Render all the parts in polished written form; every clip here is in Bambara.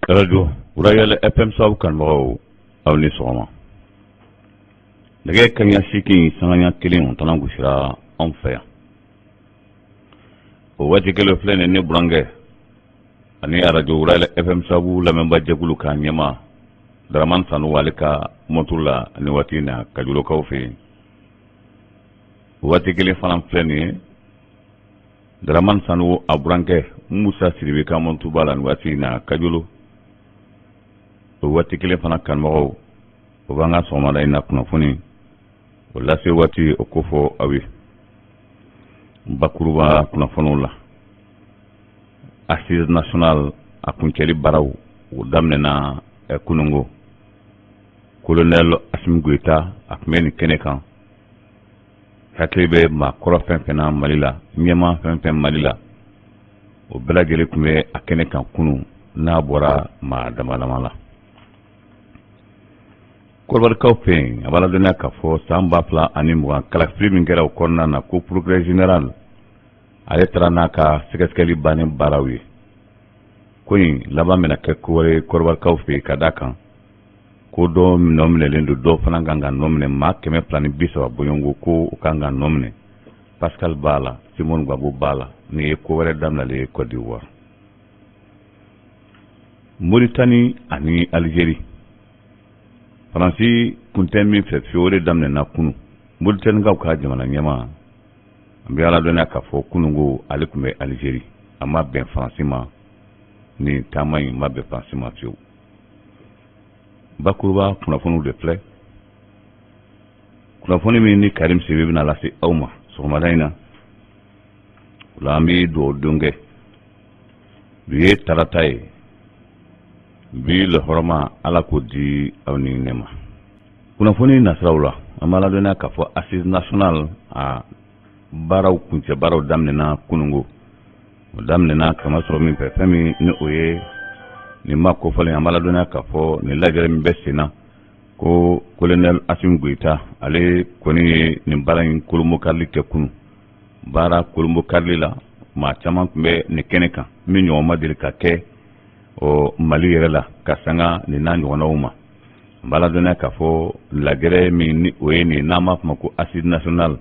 Radio Royal FM sababu kanubagaw, aw ni sɔgɔma. Nɛgɛ kaɲa 8 sanga 1, o tana gosira anw fɛ yan. O waati kelen filɛ nin, ne burankɛ ani Radio Royal FM sababu lamɛnbaajɛkulu ka ɲɛmaa Dramane Sanogo, ale ka mɔturu la nin waati in na Kajolokaw fɛ yen. O waati kelen fana filɛ nin ye, Dramane Sanogo a burankɛ Musa Sidibe ka mɔtuba la nin waati in na Kajolo. O waati kelen fana, kanubagaw, o b'an ka sɔgɔmada in na kunnafoni o lase waati o kofɔ aw ye. Bakuruba kunnafoniw la, assise nationale a kuncɛli baaraw o daminɛna kunungo. Colonel Assimi Goïta, a tun bɛ nin kɛnɛ kan. Hakili bɛ maakɔrɔ fɛn fɛn na Mali la, ɲɛmaa fɛn fɛn Mali la, o bɛɛ lajɛlen tun bɛ a kɛnɛ kan kunun, n'a bɔra maa dama dama la. Kɔdiwarikaw fɛ yen, a b'a ladɔnniya k'a fɔ san 2020 kalafili min kɛra o kɔnɔna na, ko procureur général, ale taara n'a ka sɛgɛsɛgɛli bannen baaraw ye. Ko in laban bɛna kɛ ko wɛrɛ ye Kɔdiwarikaw fɛ yen, ka d'a kan ko dɔ nɔ minɛlen don, dɔw fana kan ka nɔ minɛ. Maa 230 bɔɲɔgɔnko ko u kan ka nɔ minɛ. Pascal b'a la, Simone Gbagbo b'a la. Nin ye ko wɛrɛ daminɛlen ye Côte d'Ivoire, Mauritanie ani Algérie. Faransi kun tɛ min fɛ fiyewu, o de daminɛna kunu. Mauritaniekaw ka jamana ɲɛmaa, an bɛ ala dɔnniya k'a fɔ kununko ale tun bɛ Algérie. A ma bɛn Faransi ma, nin taama in ma bɛn Faransi ma fiyewu. Bakuruba kunnafoniw de filɛ, kunnafoni min ni Karim Sidibe bɛna lase aw ma sɔgɔmada in na. O la, an bɛ dugawu don kɛ. Bi ye tarata ye, bi lɔhɔrɔma, Ala k'o di aw ni ne ma. Kunnafoni nasiraw la, an b'a ladɔnniya k'a fɔ assise nationale a baaraw kuncɛ baaraw daminɛna kunungo. O daminɛna kama sɔrɔ min fɛ, fɛn min ni o ye nin ma kofɔlen, an b'a ladɔnniya k'a fɔ nin lajɛrɛ min bɛ sen na, ko colonel Assimi Goïta, ale kɔni ye nin baara in kolonbokarili kɛ kunu. Baara kolonbokarili la, maa caman tun bɛ nin kɛnɛ kan min ɲɔgɔn ma deli ka kɛ ɔ Mali yɛrɛ la ka sanga nin n'a ɲɔgɔnnaw ma. An b'a ladɔnniya k'a fɔ lajɛrɛ min ni o ye nin, n'an b'a fɔ ma ko assise nationale,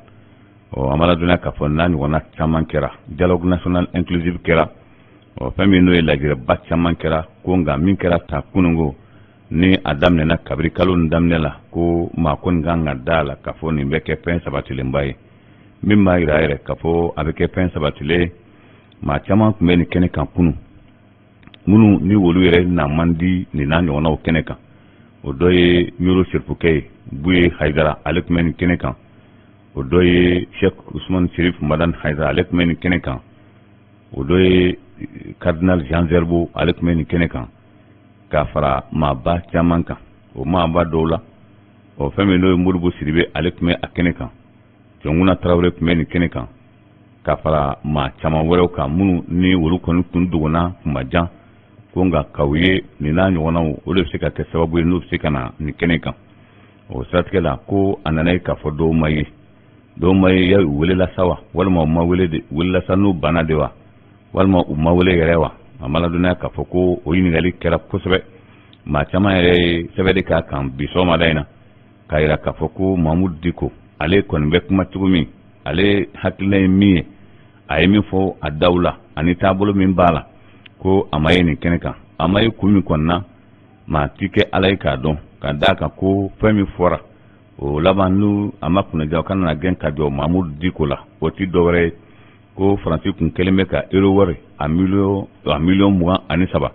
ɔ an b'a ladɔnniya k'a fɔ n'a ɲɔgɔnna caman kɛra. Dialogue national inclusif kɛra, ɔ fɛn min n'o ye lajɛrɛba caman kɛra ko, nka min kɛra ta kunungo ni a daminɛna kabiri kalo nin daminɛ la, ko maa kɔni kan ka da la k'a fɔ nin bɛ kɛ fɛn sabatilenba ye. Min b'a yira yɛrɛ k'a fɔ a bɛ kɛ fɛn sabatilen, maa caman tun bɛ nin kɛnɛ kan kunu, minnu ni olu yɛrɛ na man di nin n'a ɲɔgɔnnaw kɛnɛ kan. O dɔ ye Ɲoro Serifukɛ ye, Buye Hayidara, ale tun bɛ nin kɛnɛ kan. O dɔ ye Cheikh Usman Serif Madani Hayidara, ale tun bɛ nin kɛnɛ kan. O dɔ ye Cardinal Jean Zerbo, ale tun bɛ nin kɛnɛ kan, k'a fara maaba caman kan. O maaba dɔw la, ɔ fɛn min n'o ye Modibo Sidibe, ale tun bɛ a kɛnɛ kan. Jɔnkuna Tarawele tun bɛ nin kɛnɛ kan, ka fara maa caman wɛrɛw kan minnu ni olu kɔni tun dogona kuma jan ko, nka k'aw ye nin n'a ɲɔgɔnnaw, o de bɛ se ka kɛ sababu ye n'u bɛ se ka na nin kɛnɛ kan. O siratigɛ la, ko a nana ye k'a fɔ dɔw ma ye, dɔw ma ye. Ya u welela sa wa, walima u ma wele de? Welela sa n'u banna de wa, walima u ma wele yɛrɛ wa? A ma ladɔnniya k'a fɔ ko o ɲininkali kɛra kosɛbɛ. Maa caman yɛrɛ ye sɛbɛnni k'a kan bi sɔgɔmada in na, k'a yira k'a fɔ ko Mamudu Diko, ale kɔni bɛ kuma cogo min, ale hakilina ye min ye, a ye min fɔ a daw la ani taabolo min b'a la, ko a ma ye nin kɛnɛ kan. A ma ye kun min kɔni na, maa ti kɛ Ala ye k'a dɔn, ka d'a kan ko fɛn min fɔra o laban, n'u a ma kunnaja, o kana na gɛn ka jɔ Mamudu Diko la. O ti dɔwɛrɛ ye ko Faransi kun kɛlen bɛ ka euro wari a miliyɔn 23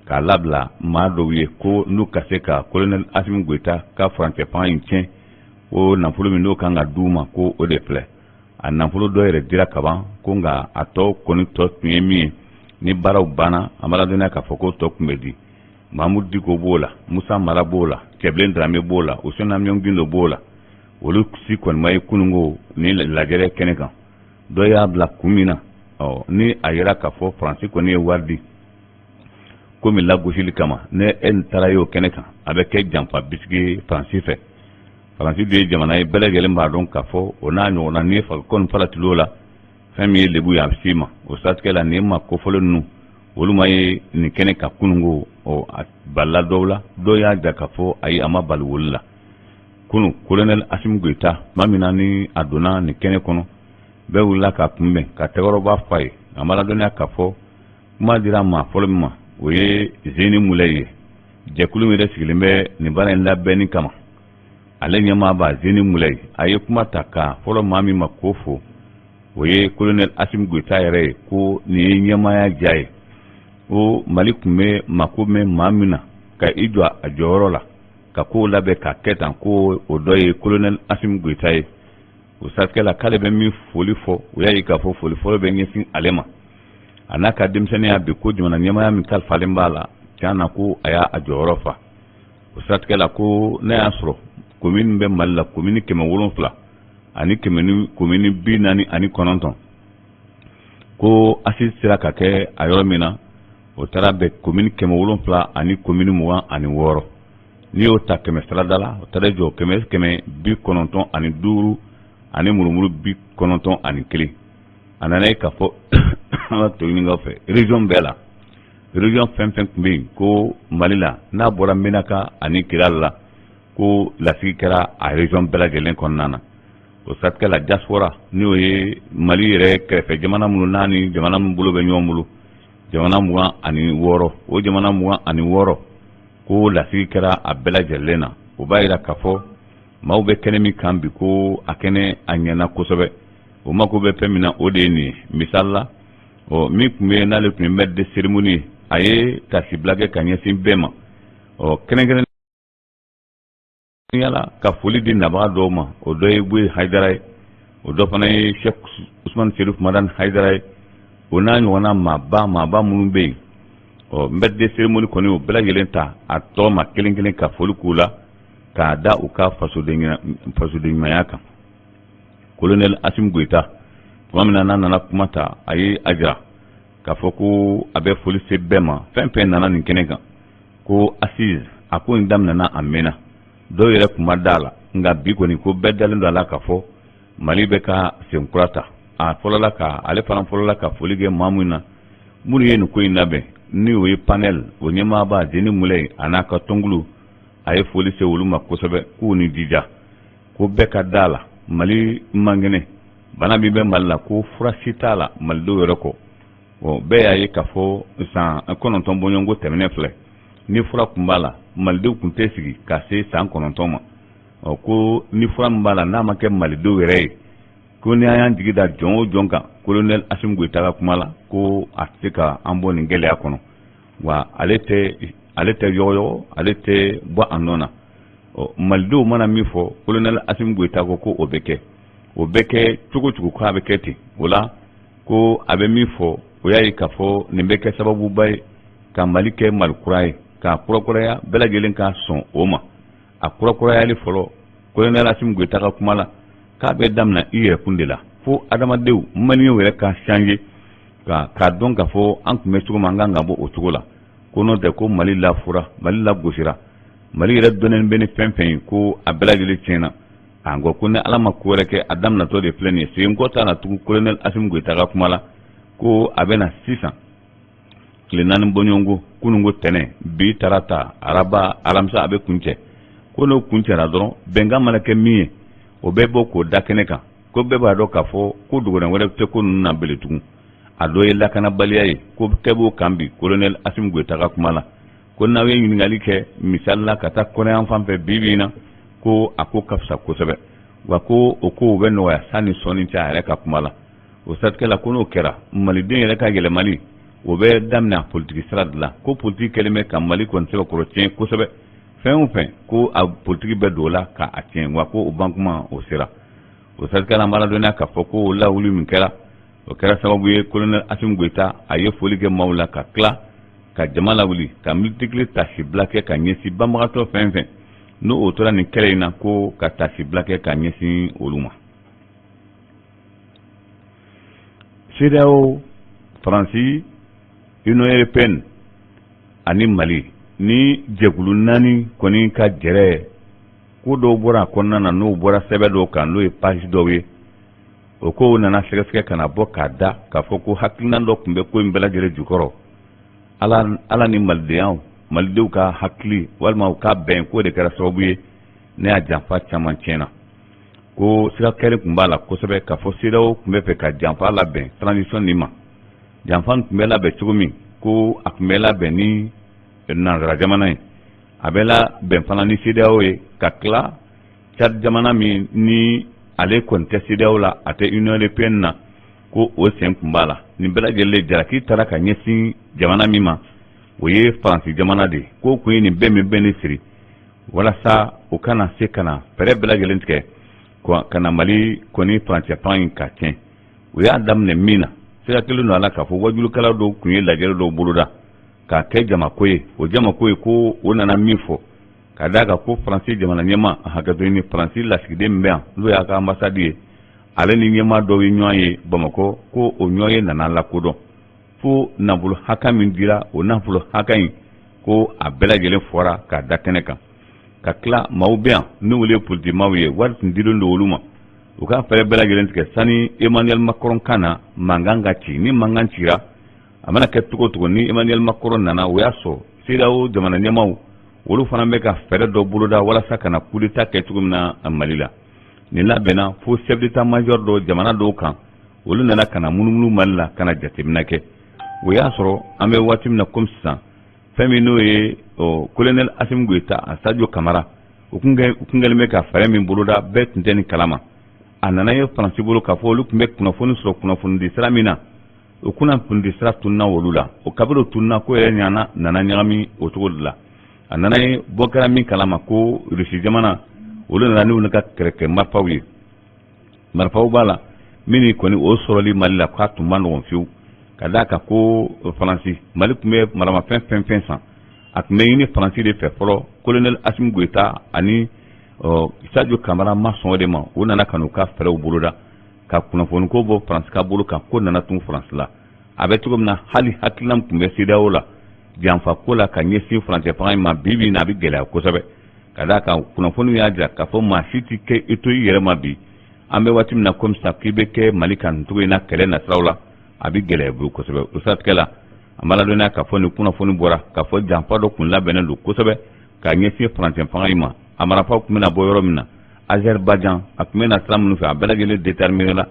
k'a labila maa dɔw ye, ko n'u ka se ka colonel Assimi Goïta ka furancɛ fanga in tiɲɛ, ko nafolo min n'o kan ka d'u ma, ko o de filɛ. A nafolo dɔ yɛrɛ dira kaban ko, nka a tɔ kɔni tɔ tun ye min ye, ni baaraw banna, an b'a ladɔnniya k'a fɔ ko tɔ tun bɛ di. Mamudu Diko b'o la, Musa Mara b'o la, Cɛbilen Darame b'o la, Useni Amiɔn Gindo b'o la. Olu si kɔni ma ye kununko ni lajɛrɛ kɛnɛ kan. Dɔ y'a bila kun min na, ɔ ni a yira k'a fɔ Faransi kɔni ye wari di komi lagosili kama, ne e taara y'o kɛnɛ kan, a bɛ kɛ janfa bisigi ye Faransi fɛ. Faransi de ye jamana ye, bɛɛ lajɛlen b'a dɔn k'a fɔ o n'a ɲɔgɔnna, n'i ye kɔni falatil'o la, fɛn min ye lebu ye, a bɛ s'i ma. O siratigɛ la, nin ma kofɔlen ninnu, Olu ma ye nin kɛnɛ kan kununko, ɔ a balila dɔw la, dɔw y'a jira k'a fɔ ayi, a ma bali olu la. Kunun, kolonɛli Asimi Goyita, tuma min na ni a donna nin kɛnɛ kɔnɔ, bɛɛ wulila k'a kunbɛn ka tɛgɛrɛba f'a ye. A ma ladɔnniya k'a fɔ kuma dira maa fɔlɔ min ma, o ye Zeni Mulɛ ye. Jɛkulu min yɛrɛ sigilen bɛ nin baara in labɛnni kama, ale ɲɛmaaba Zeni Mulɛ, a ye kuma ta ka fɔlɔ maa min ma k'o fo, o ye kolonɛli Asimi Goyita yɛrɛ ye, ko nin ye ɲɛmaaya diya ye, ko Mali tun bɛ mako bɛ maa min na ka i jɔ a jɔyɔrɔ la ka kow labɛn ka kɛ tan, ko o dɔ ye kolonɛli Asimi Goyita ye. O siratigɛ la, k'ale bɛ min foli fɔ, o y'a ye k'a fɔ foli fɔlɔ bɛ ɲɛsin ale ma, a n'a ka denmisɛnninya bi, ko jamana ɲɛmaaya min kalifalen b'a la, tiɲɛ na ko a y'a jɔyɔrɔ fa. O siratigɛ la, ko n'a y'a sɔrɔ komini bɛ Mali la, komini 700 ani kɛmɛ ni komini 49, ko assise sera ka kɛ a yɔrɔ min na, o taara bɛn komini 700 ani komini 26. N'i y'o ta kɛmɛ sarada la, o taara jɔ kɛmɛ kɛmɛ 95 ani murumuru 91. A nana ye k'a fɔ an ka toɲinikaw fɛ, région bɛɛ la, région fɛn fɛn tun bɛ yen ko Mali la, n'a bɔra Menaka ani Kidal la, ko lasigi kɛra a région bɛɛ lajɛlen kɔnɔna na. O siratigɛ la, diaspora, n'o ye Mali yɛrɛ kɛrɛfɛ jamana minnu n'a ni jamana minnu bolo bɛ ɲɔgɔn bolo, jamana 26, o jamana 26, ko lasigi kɛra a bɛɛ lajɛlen na. O b'a jira k'a fɔ maaw bɛ kɛnɛ min kan bi, ko a kɛnɛ a ɲɛna kosɛbɛ. O mako bɛ fɛn min na, o de ye nin ye. Misali la, ɔ min tun bɛ yen n'ale tun ye maître de cérémonie ye, a ye tasibila kɛ ka ɲɛsin bɛɛ ma, ɔ kɛrɛnkɛrɛnnenya la ka foli di nabaga dɔw ma. O dɔ ye Buye Hayidara ye, o dɔ fana ye Cheikh Usman Serif Madani Hayidara ye, o n'a ɲɔgɔnna maaba maaba minnu bɛ yen. Ɔ maître de cérémonie kɔni, o bɛɛ lajɛlen ta a tɔgɔ ma kelen kelen ka foli k'u la k'a da u ka fasoden ɲumanya kan. Kolonɛli Asimi Goyita, tuma min na n'a nana kuma ta, a ye a jira k'a fɔ ko a bɛ foli se bɛɛ ma, fɛn fɛn nana nin kɛnɛ kan, ko assise a ko in daminɛna a mɛnna, dɔw yɛrɛ tun ma da a la, nka bi kɔni ko bɛɛ dalen don a la k'a fɔ Mali bɛ ka sen kura ta. A fɔlɔla ka ale fana fɔlɔla ka foli kɛ maa min na, minnu ye nin ko in labɛn, ni o ye panel o ɲɛmaaba Zeni Mulɛ a n'a ka tɔnkulu, a ye foli se olu ma kosɛbɛ, k'u ni jija, ko bɛɛ ka da la Mali man kɛnɛ, bana min bɛ Mali la, ko fura si t'a la malidenw yɛrɛ kɔ. Ɔ bɛɛ y'a ye k'a fɔ san 9 bɔɲɔgɔnko tɛmɛnen filɛ, ni fura tun b'a la, malidenw tun tɛ sigi ka se san 9 ma. Ɔ ko ni fura min b'a la, n'a ma kɛ malidenw yɛrɛ ye, ko ni an y'an jigi da jɔn o jɔn kan, kolonɛli Asimi Goyita ka kuma la, ko a tɛ se ka an bɔ nin gɛlɛya kɔnɔ. Wa ale tɛ ale tɛ yɔgɔyɔgɔ, ale tɛ bɔ a nɔ na. Ɔ malidenw mana min fɔ, kolonɛli Asimi Goyita ko ko o bɛ kɛ, o bɛ kɛ cogo cogo, k'a bɛ kɛ ten. O la, ko a bɛ min fɔ, o y'a ye k'a fɔ nin bɛ kɛ sababuba ye ka Mali kɛ Mali kura ye, k'a kurakuraya, bɛɛ lajɛlen ka sɔn o ma. A kurakurayali fɔlɔ, kolonɛli Asimi Goyita ka kuma la, k'a bɛ daminɛ i yɛrɛkun de la, fo adamadenw maliyɛnw yɛrɛ ka changer ka k'a dɔn k'a fɔ an tun bɛ cogo min, an kan ka bɔ o cogo la, ko n'o tɛ ko Mali lafura, Mali lagosira, Mali yɛrɛ dɔnnen bɛ ni fɛn fɛn ye, ko a bɛɛ lajɛlen tiɲɛna. A ko ko ni Ala ma ko wɛrɛ kɛ, a daminɛtɔ de filɛ nin ye, segin kɔ t'a la tugun. Kolonɛli Asimi Goyita ka kuma la, ko a bɛ na sisan tile 4 bɔɲɔgɔnko, kununko tɛnɛ, bi tarata, araba, alamisa, a bɛ kuncɛ. Ko n'o kuncɛra dɔrɔn, bɛnkan mana kɛ min ye, o bɛ bɔ k'o da kɛnɛ kan, ko bɛɛ b'a dɔn k'a fɔ ko dogolen wɛrɛ tɛ ko ninnu na bele tugun. A dɔ ye lakanabaliya ye, ko kɛ b'o kan bi. Kolonɛli Asimi Goyita ka kuma la, ko n'aw ye ɲininkali kɛ, misali la ka taa kɔrɔn fan fɛ bi bi in na, ko a ko ka fisa kosɛbɛ, wa ko o kow bɛ nɔgɔya sanni sɔɔni cɛ, a yɛrɛ ka kuma la. O siratigɛ la, ko n'o kɛra, maliden yɛrɛ ka yɛlɛmali, o bɛ daminɛ politiki sira de la, ko politiki kɛlen bɛ ka Mali kɔni sɛbɛkɔrɔ tiɲɛ kosɛbɛ, fɛn o fɛn ko a politiki bɛ don o la k'a tiɲɛ, wa ko o bankuma o sera. O siratigɛ la, an b'a ladɔnniya k'a fɔ ko o lawuli min kɛra, o kɛra sababu ye kolonɛli Asimi Goyita a ye foli kɛ maaw la, ka tila ka jama lawuli ka multikile tasibila kɛ ka ɲɛsin banbagatɔ fɛn fɛn n'o o tora nin kɛlɛ in na, ko ka tasibila kɛ ka ɲɛsin olu ma. CEDEAO, Faransi, Union européenne ani Mali ni jɛkulu naani kɔni ka jɛrɛ ko dɔw bɔra a kɔnɔna na, n'o bɔra sɛbɛn dɔw kan, n'o ye page dɔw ye. O kow nana sɛgɛsɛgɛ ka na bɔ k'a da k'a fɔ ko hakilina dɔ tun bɛ ko in bɛɛ lajɛlen jukɔrɔ. Ala ni malidenya, malidenw ka hakili walima u ka bɛn, k'o de kɛra sababu ye ne y'a janfa caman tiɲɛna. Ko siga kɛlen tun b'a la kosɛbɛ k'a fɔ CEDEAO tun bɛ fɛ ka janfa labɛn transition nin ma. Janfa tun bɛ labɛn cogo min, ko a tun bɛ labɛn ni nansara jamana ye, a bɛ labɛn fana ni CEDEAO ye, ka tila Tchad jamana min ni ale kɔni tɛ CEDEAO la, a tɛ Union européenne na, ko o sen tun b'a la. Nin bɛɛ lajɛlen jalaki taara ka ɲɛsin jamana min ma, o ye Faransi jamana de ye. K'o kun ye nin bɛɛ min bɛ nin siri walasa o kana se ka na fɛɛrɛ bɛɛ lajɛlen tigɛ ka na Mali kɔni furancɛ fanga in ka tiɲɛ. U y'a daminɛ min na, siga kelen don a la k'a fɔ wajulukɛla dɔw tun ye lajɛrɛ dɔw boloda k'a kɛ jamako ye. O jamako ye ko o nana min fɔ ka d'a kan ko Faransi jamana ɲɛmaa, hakɛto ɲini, Faransi lasigiden min bɛ yan, n'o y'a ka ambassade ye, ale ni ɲɛmaa dɔw ye ɲɔgɔn ye Bamakɔ, ko o ɲɔgɔn ye nana lakodɔn fo nafolo hakɛ min dira, o nafolo hakɛ in, ko a bɛɛ lajɛlen fɔra k'a da kɛnɛ kan. Ka tila maaw bɛ yan n'olu ye politikimaw ye, wari tun dilen don olu ma u ka fɛɛrɛ bɛɛ lajɛlen tigɛ sani Emmanuel Macron ka na, mankan ka ci. Ni mankan cira, a mana kɛ cogo o cogo, ni Emmanuel Macron nana, o y'a sɔrɔ CEDEAO jamana ɲɛmaaw, olu fana bɛ ka fɛɛrɛ dɔ boloda walasa ka na coup d'état kɛ cogo min na Mali la. Nin labɛnna fo chef d'état major dɔ jamana dɔw kan, olu nana ka na munumunu Mali la ka na jateminɛ kɛ. O y'a sɔrɔ an bɛ waati min na komi sisan, fɛn min n'o ye colonel Assimi Goïta a Sadio Kamara, u kun kɛlen bɛ ka fɛɛrɛ min boloda, bɛɛ tun tɛ nin kalama. A nana ye Faransi bolo k'a fɔ olu tun bɛ kunnafoni sɔrɔ kunnafonidi sira min na, o kunnafonidi sira tununna olu la. O kabiri o tununna, ko yɛrɛ ɲana nana ɲagami o cogo de la. A nana ye bɔ kɛra min kalama ko Rusi jamana, olu nana n'olu ka kɛlɛkɛ marifaw ye. Marifaw b'a la min kɔni o sɔrɔli Mali la k'a tun man nɔgɔn fiyewu, ka d'a kan ko Faransi, Mali tun bɛ maramafɛn fɛn fɛn san, a tun bɛ ɲini Faransi de fɛ fɔlɔ. Colonel Assimi Goïta ani Sadio Kamara ma sɔn o de ma. U nana ka n'u ka fɛɛrɛw boloda ka kunnafoniko bɔ Faransi ka bolo kan, ko nana tun Faransi la. A bɛ cogo min na, hali hakilina tun bɛ CEDEAO la janfa ko la ka ɲɛsin furancɛ fanga in ma, bi bi in na a bɛ gɛlɛya kosɛbɛ, ka d'a kan kunnafoniw y'a jira k'a fɔ maa si tɛ kɛ i to i yɛrɛ ma. Bi an bɛ waati min na komi sisan, k'i bɛ kɛ Mali kan nin cogo in na kɛlɛ nasiraw la, a bɛ gɛlɛya bolo kosɛbɛ. O siratigɛ la, an b'a ladɔnniya k'a fɔ nin kunnafoni bɔra k'a fɔ janfa dɔ tun labɛnnen don kosɛbɛ ka ɲɛsin furancɛ fanga in ma. A marifaw tun bɛna bɔ yɔrɔ min na, Azerbaïdjan, a tun bɛ na sira minnu fɛ, a bɛɛ lajɛlen déterminé la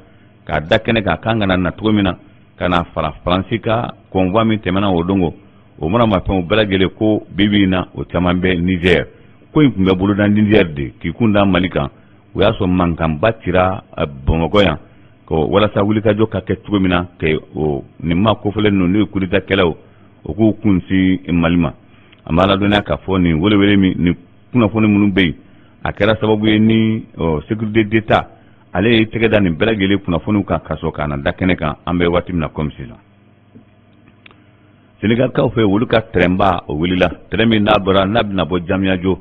k'a da kɛnɛ kan, a kan ka na na cogo min na ka na fara Faransi ka convoi min tɛmɛna o don, o maramafɛnw bɛɛ lajɛlen, ko bi bi in na o caman bɛ Niger. Ko in tun bɛ boloda Niger de k'i kun da Mali kan. O y'a sɔrɔ mankanba cira Bamakɔ yan ko walasa wulikajɔ ka kɛ cogo min na kɛ o nin maa kofɔlen ninnu, n'u ye coup d'état kɛlaw, o k'u kun sin Mali ma. An b'a ladɔnniya k'a fɔ nin welewele min nin kunnafoni minnu bɛ yen, a kɛra sababu ye ni sécurité d'État ale ye tɛgɛ da nin bɛɛ lajɛlen kunnafoniw kan ka sɔrɔ k'a na da kɛnɛ kan. An bɛ waati min na komi sisan, Senegalikaw fɛ, olu ka tɛrɛnba o wulila, tɛrɛn min n'a bɔra n'a bɛna bɔ Diamniadio,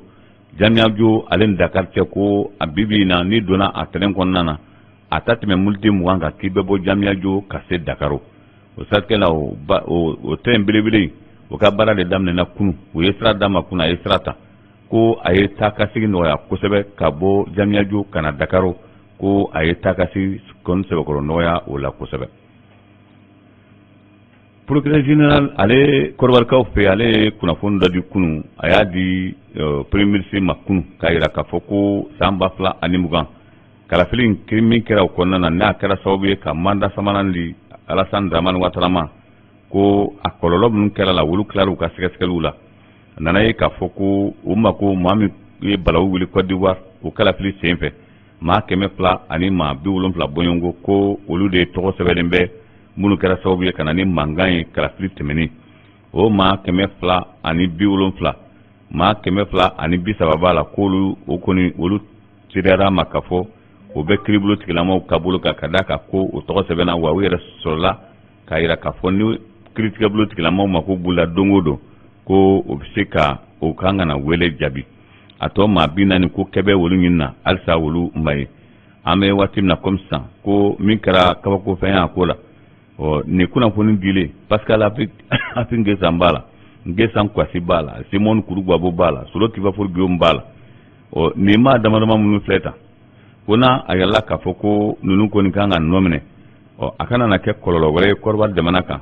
Diamniadio ale ni Dakar cɛ, ko a bi bi in na n'i donna a tɛrɛn kɔnɔna na, a ta tɛmɛ miniti 20 kan k'i bɛ bɔ Diamniadio ka se Dakar. O siratigɛ la, o tɛrɛn belebele, o ka baara de daminɛna kunun. U ye sira d'a ma kunun, a ye sira ta, ko a ye taa ka segin nɔgɔya kosɛbɛ ka bɔ Diamniadio ka na Dakar, ko a ye taa ka segin kɔni sɛbɛkɔrɔ nɔgɔya o la kosɛbɛ. Procureur général ale kɔdiwarikaw fɛ, ale ye kunnafoni dɔ di kunun, a y'a di premier ministre ma kunun, k'a jira k'a fɔ ko san 2020 kalafili min kɛra o kɔnɔna na, n'a kɛra sababu ye ka mandat sabanan di Alassane Dramane Ouattara ma, ko a kɔlɔlɔ minnu kɛra la, olu tilara u ka sɛgɛsɛgɛliw la. A nana ye k'a fɔ ko o ma ko maa min ye balawu wuli Côte d'Ivoire o kalafili sen fɛ, maa 270 bɔɲɔgɔnko, ko olu de tɔgɔ sɛbɛnnen bɛ minnu kɛra sababu ye ka na ni mankan ye kalafili tɛmɛnen. O maa 270, maa 230 b'a la, k'olu o kɔni olu seereyara ma k'a fɔ o bɛ kiiribulon tigilamaw ka bolo kan, ka d'a kan ko o tɔgɔ sɛbɛnna wa u yɛrɛ sɔrɔla k'a jira k'a fɔ ni kiiritigɛbulon tigilamaw mako b'u la don o don, ko o bɛ se ka o kan ka na wele jaabi. A tɔ maa 40, ko kɛbɛ olu ɲini na, halisa olu ma ye. An bɛ waati min na komi sisan, ko min kɛra kabakofɛn ye a ko la, ɔ nin kunnafoni dilen, Pascal Affi N'Guessan b'a la, N'Guessan Kouassi b'a la, Simone Kourou b'a la, Solo Kivafour Guillaume b'a la. Ɔ nin maa dama dama minnu filɛ tan, ko n'a a yirala k'a fɔ ko ninnu kɔni kan ka nɔ minɛ, ɔ a kana na kɛ kɔlɔlɔ wɛrɛ ye Kɔdiwari jamana kan.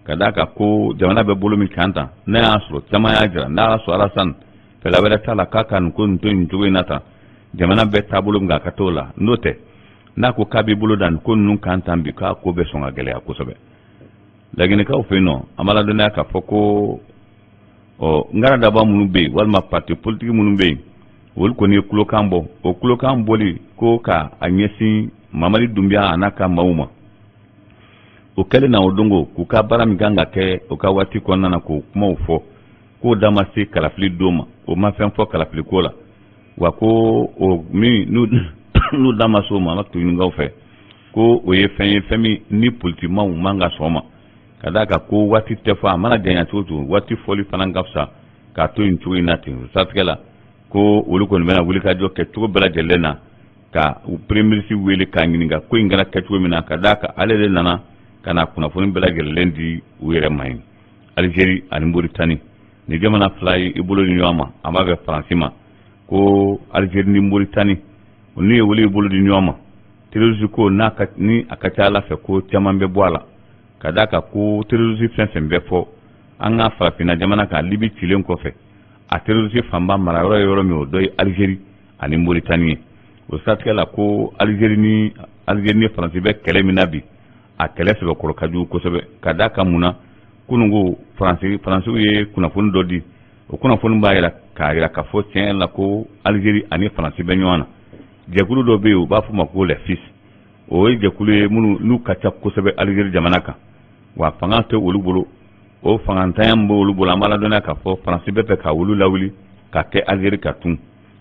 Ka d'a kan ko jamana bɛ bolo min kan tan, n'a y'a sɔrɔ caman y'a jira, n'a y'a sɔrɔ Alassane fɛla wɛrɛ t'a la k'a ka nin ko nin to nin cogo in na tan, jamana bɛ taabolo min kan, a ka t'o la. N'o tɛ, n'a ko k'a b'i bolo da nin ko ninnu kan tan bi, k'a ko bɛ sɔn ka gɛlɛya kosɛbɛ. Laginɛkaw fɛ yen nɔ, an b'a ladɔnniya k'a fɔ ko ɔ ngaradaba minnu bɛ yen walima parti politique minnu bɛ yen, olu kɔni ye kulokan bɔ. O kulokan bɔli ko ka a ɲɛsin Mamadi Dunbiya a n'a ka maaw ma, o kɛlen na o dongo k'u ka baara min kan ka kɛ o ka waati kɔnɔna na, k'o kumaw fɔ, k'o da ma se kalafili don ma, o ma fɛn fɔ kalafili ko la. Wa ko o min n'u da ma se o ma, an ka tuɲinikaw fɛ, ko o ye fɛn ye, fɛn min ni politikimaw man ka sɔn ma, ka d'a kan ko waati tɛ fɔ, a mana janya cogo cogo, waati fɔli fana ka fisa k'a to yen cogo in na ten. O siratigɛ la, ko olu kɔni bɛna wulikajɔ kɛ cogo bɛɛ lajɛlen na ka premier ministre wele k'a ɲininka ko in kɛra kɛcogo min na, ka d'a kan ale de nana ka na kunnafoni bɛɛ lajɛlen di u yɛrɛ ma yen. Alizeri ani Moritani, ni jamana fila ye i bolo di ɲɔgɔn ma, an b'a fɛ Faransi ma ko Alizeri ni Moritani n'u ye wele i bolo di ɲɔgɔn ma, terrorisme ko n'a ka ni a ka ca Ala fɛ ko caman bɛ bɔ a la, ka d'a kan ko terrorisme fɛn fɛn bɛ fɔ an ka farafinna jamana kan, Libi cilen kɔfɛ, a terrorisme fanba mara yɔrɔ ye yɔrɔ min, o dɔ ye Alizeri ani Moritani ye. O siratigɛ la, ko Alizeri ni Faransi bɛ kɛlɛ min na bi, a kɛlɛ sɛbɛkɔrɔ ka jugu kosɛbɛ. Ka d'a kan mun na? Kununko Faransiw ye kunnafoni dɔ di, o kunnafoni b'a yira k'a yira k'a fɔ tiɲɛ la ko Alizeri ani Faransi bɛ ɲɔgɔn na. Jɛkulu dɔ bɛ yen, u b'a fɔ o ma ko les FIS. O ye jɛkulu ye minnu n'u ka ca kosɛbɛ Alizeri jamana kan, wa fanga tɛ olu bolo. O fangantanya min bɛ olu bolo, an b'a ladɔnniya k'a fɔ Faransi bɛ fɛ ka olu lawuli ka kɛ Alizeri ka tun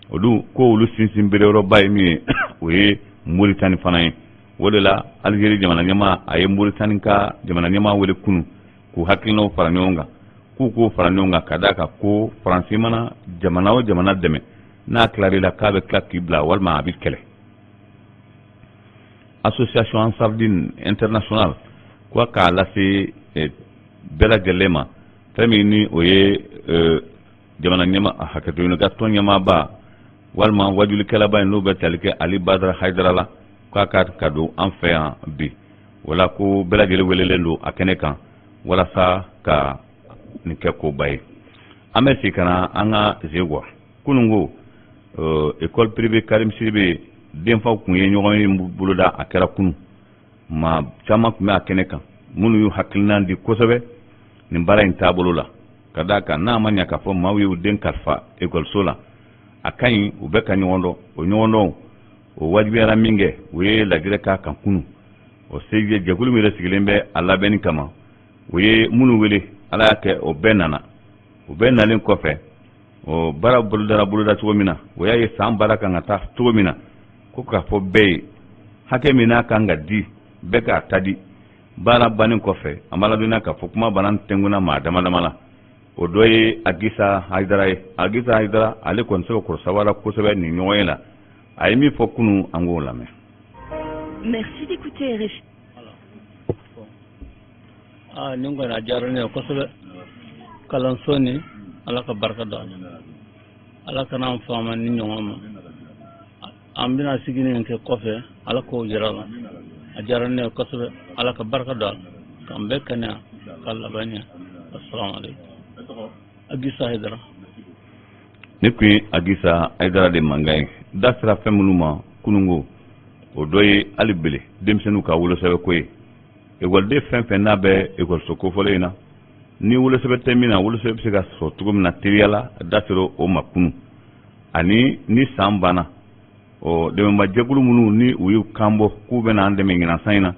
olu ko olu sinsin bereyɔrɔba ye min ye, o ye Moritani fana ye. O de la, Alizeri jamana ɲɛmaa, a ye Moritani ka jamana ɲɛmaa wele kunun k'u hakilinaw fara ɲɔgɔn kan, k'u k'o fara ɲɔgɔn kan, ka d'a kan ko Faransi mana jamana o jamana dɛmɛ, n'a tilar'i la, k'a bɛ tila k'i bila walima a bɛ kɛlɛ. Association Ansardine International ko k'a lase bɛɛ lajɛlen ma, fɛn min ni o ye jamana ɲɛma hakɛto ɲini ka tɔn ɲɛmaaba walima wajulikɛlaba in, n'o bɛ tali kɛ Ali Badara Hayidara la, k'a ka don an fɛ yan bi. Wala ko bɛɛ lajɛlen welelen don a kɛnɛ kan walasa ka nin kɛ koba ye. An bɛ segin ka na an ka Zeguwa. Kunun ko école privée Karim Sidibe denfaw kun ye ɲɔgɔn ye boloda. A kɛra kunun, maa caman tun bɛ a kɛnɛ kan minnu y'u hakilinan di kosɛbɛ nin baara in taabolo la, ka d'a kan n'a ma ɲɛ k'a fɔ maaw y'u den kalifa ekɔliso la, a ka ɲi u bɛ ka ɲɔgɔn dɔn. O ɲɔgɔn dɔn o wajibiyara min kɛ, u ye lajɛrɛ k'a kan kunun. O sejɛ jɛkulu min yɛrɛ sigilen bɛ a labɛnni kama, u ye minnu wele, Ala y'a kɛ o bɛɛ nana. O bɛɛ nalen kɔfɛ, o baara bolodara boloda cogo min na, o y'a ye san baara kan ka taa cogo min na, ko k'a fɔ bɛɛ ye hakɛ min n'a kan ka di, bɛɛ k'a ta di. Baara bannen kɔfɛ, an b'a ladɔnniya k'a fɔ kuma bana tɛnkunna maa dama dama la. O dɔ ye Agisa Hayidara ye. Agisa Hayidara, ale kɔni sɛbɛkɔrɔ sawara kosɛbɛ nin ɲɔgɔn ye la. A ye min fɔ kunun, an k'o lamɛn. Merci d'écouter RFI. Aa, nin kɔni a diyara ne ye kosɛbɛ. Kalanso nin, Ala ka barika don a la, Ala kana an faama ni ɲɔgɔn ma. An bɛna sigi nin kɛ kɔfɛ, Ala k'o jira la. A diyara ne ye kosɛbɛ, Ala ka barika don a la, k'an bɛɛ kɛnɛya ka laban ɲɛ. Assalamu alaikum. Agisa Hayidara. Ne tun ye Agisa Hayidara de mankan ye. Da sera fɛn minnu ma kununko, o dɔ ye hali bele denmisɛnninw ka wolosɛbɛko ye. Ekɔliden fɛn fɛn n'a bɛ ekɔliso kofɔlen in na, ni wolosɛbɛn tɛ min na, wolosɛbɛn bɛ se ka sɔrɔ cogo min na teliya la, da sera o ma kunun. Ani ni san banna, ɔ dɛmɛbajɛkulu minnu ni u y'u kan bɔ k'u bɛna an dɛmɛ ɲinan san in na,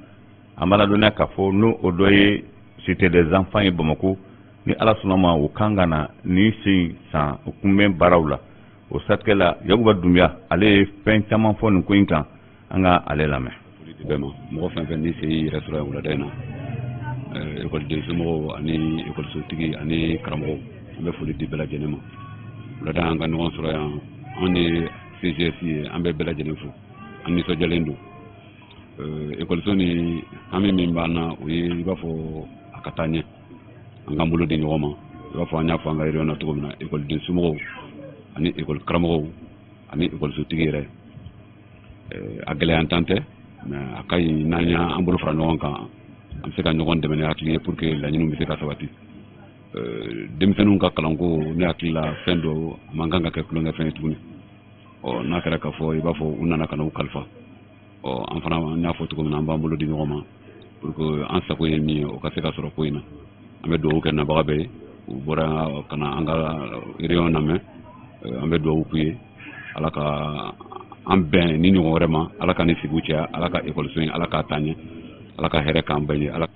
an b'a ladɔnniya k'a fɔ n'o o dɔ ye Cité des enfants ye Bamakɔ. Ni Ala sɔnna ma, u kan ka na ni sen san kunbɛn baaraw la. O siratigɛ la, Yakuba Dunbiya, ale ye fɛn caman fɔ nin ko in kan, an ka ale lamɛn. Bɛɛ ma, mɔgɔ fɛn fɛn ni sen y'i yɛrɛ sɔrɔ yan wulada in na, ekɔliden somɔgɔw ani ekɔlisotigi ani karamɔgɔw, an bɛ foli di bɛɛ lajɛlen ma wulada. An ka ɲɔgɔn sɔrɔ yan, anw ye CGS ye, an bɛ bɛɛ lajɛlen fo, an nisɔndiyalen don. Ekɔliso ni hami min b'an na, o ye i b'a fɔ a ka taa ɲɛ, an k'an bolo di ɲɔgɔn ma. I b'a fɔ an y'a fɔ an ka réunion na cogo min na, ekɔliden somɔgɔw ani ekɔli karamɔgɔw ani ekɔlisotigi yɛrɛ, a gɛlɛya tan tɛ, mais a ka ɲi n'an y'an bolo fara ɲɔgɔn kan. An bɛ se ka ɲɔgɔn dɛmɛ ni hakili ye pour que laɲiniw bɛ se ka sabati. Denmisɛnninw ka kalanko, ne hakili la, fɛn dɔ a man kan ka kɛ tulonkɛfɛn ye tuguni. Ɔ n'a kɛra k'a fɔ i b'a fɔ u nana ka na u kalifa, ɔ an fana, an y'a fɔ cogo min na, an b'an bolo di ɲɔgɔn ma pour que an sago ye min ye, o ka se ka sɔrɔ ko in na. An bɛ dugawu kɛ nabaga bɛɛ ye, u bɔra ka na an ka réunion lamɛn. An bɛ dugawu k'u ye, Ala ka an bɛn ni ɲɔgɔn wɛrɛ ma, Ala ka ni sigiw caya, Ala ka ekɔliso in, Ala k'a taa ɲɛ, Ala ka hɛrɛ k'an bɛɛ ye. Ala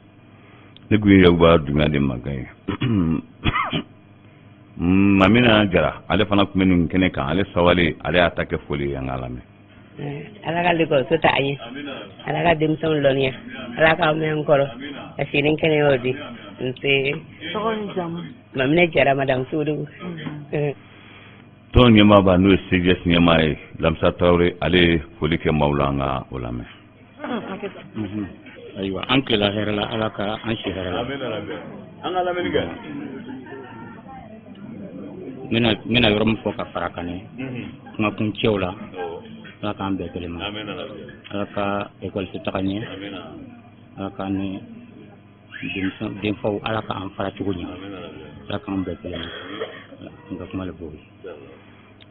Ne tun ye Yakuba Dunbiya de mankan ye. Mamina Jara, ale fana tun bɛ nin kɛnɛ kan. Ale sawale, ale y'a ta kɛ foli ye. An k'a lamɛn. Ala ka lekɔliso taa ɲɛ, Ala ka denmisɛnw lɔnniya, Ala k'aw mɛn n kɔrɔ ka si ni kɛnɛyaw di. Nse. Tɔgɔ ni jamu? Maminɛ Jara, madame Sodugu. Tɔn ɲɛmaaba, n'o ye CGS ɲɛmaa ye, Lamisa Tarawele, ale ye foli kɛ maaw la. An ka o lamɛn. Ayiwa, an tilela hɛrɛ la, Ala ka an si hɛrɛ la. An ka lamɛnni kɛ. N bɛna yɔrɔ min fɔ ka fara kan ne kumakun cɛw la, Ala k'an bɛɛ kelen ma, Ala ka ekɔliso taga ɲɛ, Ala ka ni denfaw, Ala k'an fara cogo ɲɛ, Ala k'an bɛɛ kelen ma. N ka kuma le b'o ye.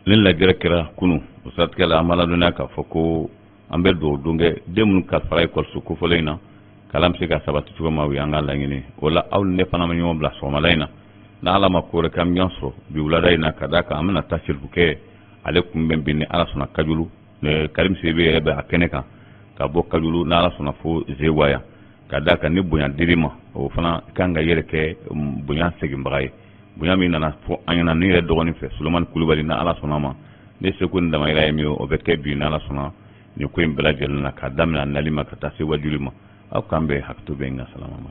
Ni lajɛrɛ kɛra kunu, o siratigɛ la, an b'a ladɔnniya k'a fɔ ko an bɛ dugawu don kɛ den minnu kalifara ekɔliso kofɔlen in na, kalan bɛ se ka sabati cogo min, o y'an ka laɲini. O la, aw ni ne fana bɛ ɲɔgɔn bila sɔgɔmada in na. N'Ala ma ko wɛrɛ kɛ, an bɛ ɲɔgɔn sɔrɔ bi wulada in na, ka d'a kan an bɛna taa serifukɛ ale kunbɛn bi ni Ala sɔnna Kajulu. Karim Sidibe yɛrɛ bɛ a kɛnɛ kan ka bɔ Kajulu, n'Ala sɔnna, fo Zewa yan, ka d'a kan ni bonya dir'i ma, o fana kan ka yɛrɛ kɛ bonya seginbaga ye. Bonya min nana fɔ an ɲɛna ne yɛrɛ dɔgɔnin fɛ, Solomani Kulubali, ni Ala sɔnna ma, ne seko ni damayira ye min ye, o bɛ kɛ bi n'Ala sɔnna nin ko in bɛɛ lajɛlen na, k'a daminɛ a nali ma ka taa se wajuli ma. Aw k'an bɛn, hakɛto bɛ n ka salama ma.